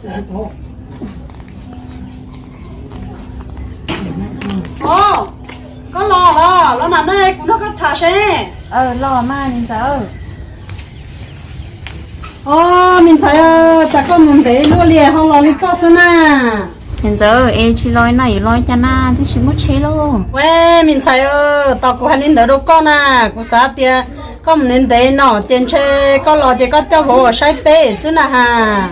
Os, koj los los, los nram no kuv nrog koj tham seb. Los mas niam ntxawm. Os, me ntxhais, cas koj mus ntev luaj li ho los li koj xwb na? Niam ntxawm, es tsis los no yuav los cas na, twb tsis muaj tsheb lauj. Ua, me ntxhais, tos kuv hais li ntawd rau koj na, kuv xav tias koj mus ntev ntev no ces ntshe koj los ces koj coj vauv saib peb xwb na has.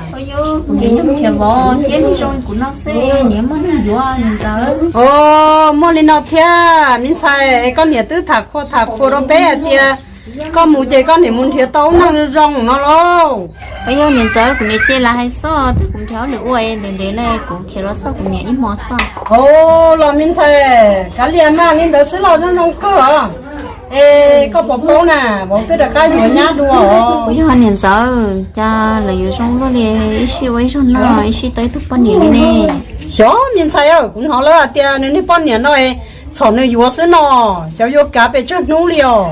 Kuv niam yog nrhiav vauv thiab, niam zoo li kuv no xwb niam muaj neeg yuav niam ntxawm. Os, muaj li no thiab me ntxhais, es koj niam twb tham qhua tham qhua rau peb hais tias koj mus ces koj niam mus nrhiav tau ub neeg zoo no lauj. Os, yog niam ntxawm, kuv niam cia li hais xwb, twb kuv nrhiav hauj lwm ua ntev ntev na, kuv khiav los xauj kuv niam ib hmo xwb. Os, los me ntxhais, kav liam mas li ntawd xwb los zoo zoo kawg os. Es koj puas paub na, vauv twb rov qab yuav nyab dua os. Os, yog niam ntxawm, cas lawv yuav zoo luaj li, ib sij ua ib zaug noj, ib sij tau ib tug poj niam li ne. Xyov me ntxhais, kuv hnov lawv hais tias nws niag poj niam no txhom nws yuav xwb no, xyov yuav kav pes tsawg hnub li os.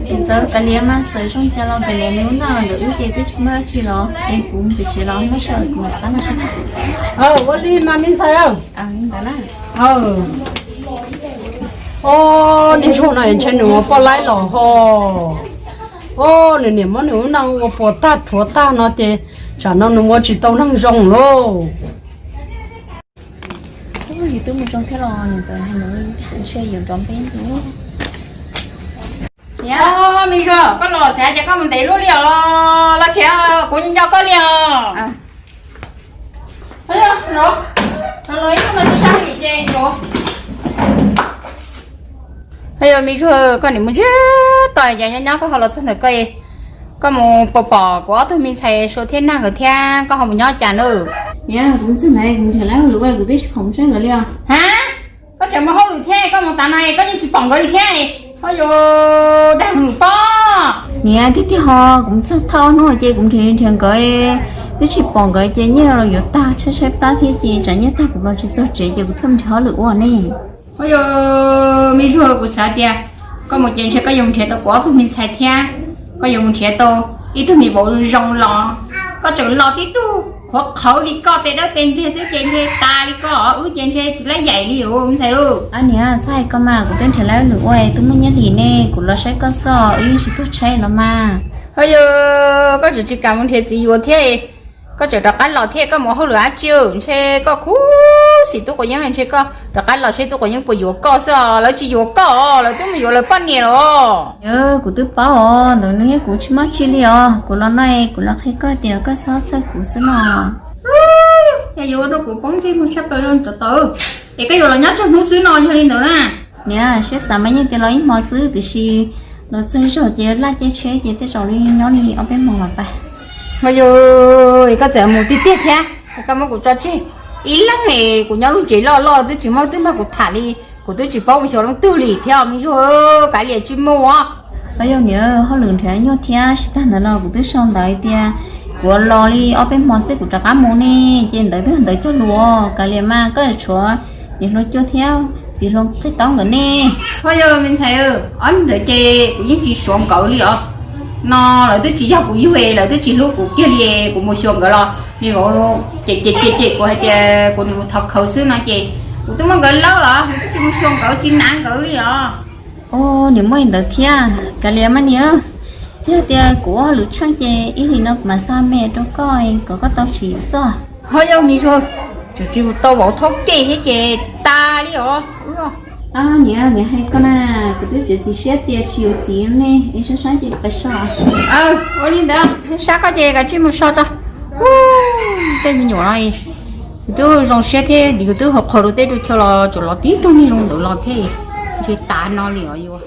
Niam ntxawm, kav liam mas, txawm zoo cas los kav liam, nws ua noj ntawm wb ces twb tsis muaj dab tsi los es kuv mus pem tsev los muab sij hawm kuv mam rov qab los seb. Ua li mas me ntxhais. Ntawd na. Os, niag ntsuag no ntshe nws ua poj laib los ho. Os, nws niam muab nws ub neeg ua puas tag rhuav tag no ces tsam no nws ua tsis tau neeg zoo lauj. Yus twb mus zoo thiab los niam ntxawm, ntshe yuav nrov npe tus. Niam, me ntsuag, koj los xav cas koj mus ntev luaj li os, los tsev, kuv nco koj li os. Yog me ntsuag, koj niam mus ntsiag to cas nyob nyob koj ho los txog ntawm koj, koj mus pom pom kuv ob tug me ntxhais Sua thiab Nag nkawd thiab koj ho mus nyob cas na? Niam, kuv mus txog ntawd kuv nrhiav lawv hauj lwm ua kuv twb tsis pom saib nkawd li os. Ha, koj tseem mus hauj lwm thiab koj mus tav no koj yeej tsis pom nkawd li thiab. Ho yus dag mus pob. Niam, tiag tiag ho kuv mus txog thawj hnub ces kuv nrhiav nrhiav nkawd twb tsis pom nkawd ces nyiaj los yuav tag, tshaib tshaib plab thiab ces tsam nyiaj tag kuv los tsis txog tsev ces kuv thiaj mus nrhiav hauj lwm ua ne. Ho yus, me ntsuag, kuv xav tias koj mus ces ntshe koj yuav mus nrhiav tau kuv ob tug me ntxhais thiab koj yuav mus nrhiav tau ib tug me vauv zoo los, koj tseem los tib tug qhuav qhawv li koj, tes dawb tes npliag xwb ces ntshe tas li koj, wb ces ntshe tsis laib yaim li os me ntxhais lauj. Niam, txhob hais koj mas, kuv twb nrhiav lawv hauj lwm ua twb muaj nyiaj hli ne, kuv los saib koj xwb, wb yeej tsis tuag tsheb los mas. Ho yus, koj tseem tsis kam mus nrhiav txiv yuav thiab, koj tseem rov qab los thiab, koj mus hauj lwm dab tsi? Ntshe koj khuv xim tub quav yeeb, ntshe koj rov qab los seb tub quav yeeb puas yuav koj xwb os, lawv tsis yuav koj, lawv twb mus yuav lawv poj niam los. Yus, kuv twb paub os, ntawd nws yeej kuv tsis muaj tsi li os, kuv los no kuv los qhia koj tias koj txhob txhawj kuv xwb no. Yog yuav ua rau kuv poob ntsej muag tshaj plaws li tsov tawv. Es koj yuav los nyob tsawg hnub xwb no yog li ntawd na? Niam, siab xav mas yeej tias los ib hmo xwb tiam sis los txog zaug ces laj caij tsheb ces tej zaum li nyob li ob peb hmo mas pais. Ho yus, koj txawm mus tiag tiag thiab, koj muab kuv tso tseg ib leeg es kuv nyob lub tsev loj loj twb tsis muaj leej twg nrog kuv tham li, kuv twb tsis paub mus xyuas leej twg li thiab me ntsuag, kav liam tsis mus os. Ho yus niam, hauj lwm nrhiav nyuaj thiab, tsis tag ntawd los kuv twb sau ntawv tias kuv los li ob peb hmo xwb kuv rov qab mus ne, ces ntawd twb ntawd cog lus, kav liam mas koj tshuav niam hluas cuab thiab txiv hluas qig taub nkawd ne. Ho yus me ntxhais, ob ntawd ces kuv yeej tsis suav nkawd li os. No lawv twb tsis yog kuv yug, lawv twb tsis hlub kuv kiag li, kuv mus xyuas nkawd los me vauv ces ces ces kuv hais tias kuv niam mus thov khawv xwb no ces kuv twb muab nkawd lawb los, kuv twb tsis mus xyuas nkawd, tsis hnav nkawd li os. Os, niam muaj li ntawd thiab, kav liam mas niam. Yog tias kuv ua hauj lwm tsheej ces ib hlis no kuv mam xa me rau koj kom koj tau siv xwb. Ho yog me ntsuag, tseem tsis tau vauv thaub kej thiab ces tas li os. Niam, niam hais koj na, kuv twb txiav txim siab tias tsis yuav txiv ne, es sab sab ces pais so. Ua li ntawd, sab koj ces kav tsij mus so tso. Tej me nyuam no, yus twb zoo siab thiab yus twb ho qhuas rau tej rau chaw los tseem los tib tug me zoo ntawd los thiab, ntshe tas no li os yus.